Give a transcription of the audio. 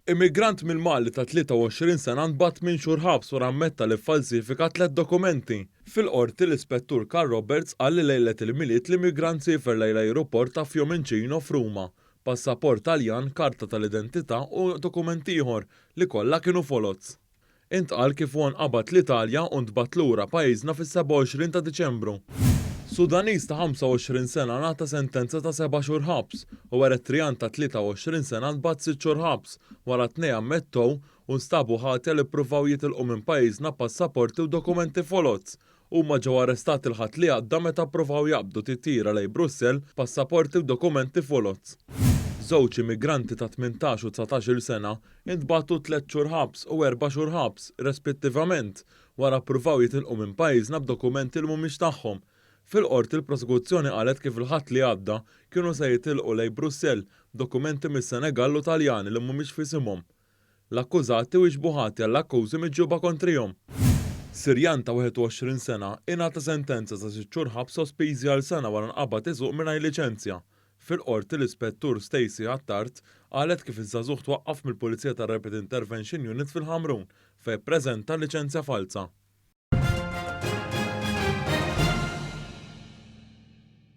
Immigrant mill-Mali ta' 23 sena ntbagħat minn xhur ħabs wara ammetta li ffalsifika tliet dokumenti. Fil-Qorti l-Ispettur Karl Roberts qal li lejlet il-Milied l-immigrant siefer lejn l-ajruport ta' Fiumicino f'Ruma, passaport Taljan, karta tal-identità u dokument ieħor li kollha kienu foloz. Intqal kif huwa nqabad l-Italja u ntbagħat lura pajjiżna fis-27 ta' Diċembru. Sudaniż ta' 25 sena ngħata sentenza ta' seba' xhur ħabs u Eritrean ta' 23 sena ntbagħat sitt xhur ħabs wara t-tnejn ammettew u nstabu ħatja li ppruvaw jitilqu minn pajjiżna b'passaporti u dokumenti foloz. Huma ġew arrestati l-Ħadd li għadda meta ppruvaw jaqbdu titjira lejn Brussell b'passaporti u dokumenti foloz. Żewġ immigranti ta' 18 u 19-il sena intbagħtu tliet xhur ħabs u erba' xhur ħabs, respettivament, wara ppruvaw jitilqu minn pajjiżna b'dokumenti li mhumiex tagħhom. Fil-Qorti l-Prosekuzzjoni qalet kif il-Ħadd li għadda kienu se jitilqu lejn Brussell b'dokumenti mis-Senegal u Taljani li mhumiex f'isimhom. L-akkużati wieġbu ħati għall-akkużi miġjuba kontrihom. Sirjan ta' 21 sena ingħata sentenza ta' sitt xhur ħabs sospiżi għal sena wara nqabad isuq mingħajr liċenzja. Fil-Qorti l-Ispettur Stacey Attard qalet kif iż-żagħżugħ twaqqaf mill-Pulizija tar-Rapid Intervention Unit fil-Ħamrun fejn ppreżenta liċenzja falza.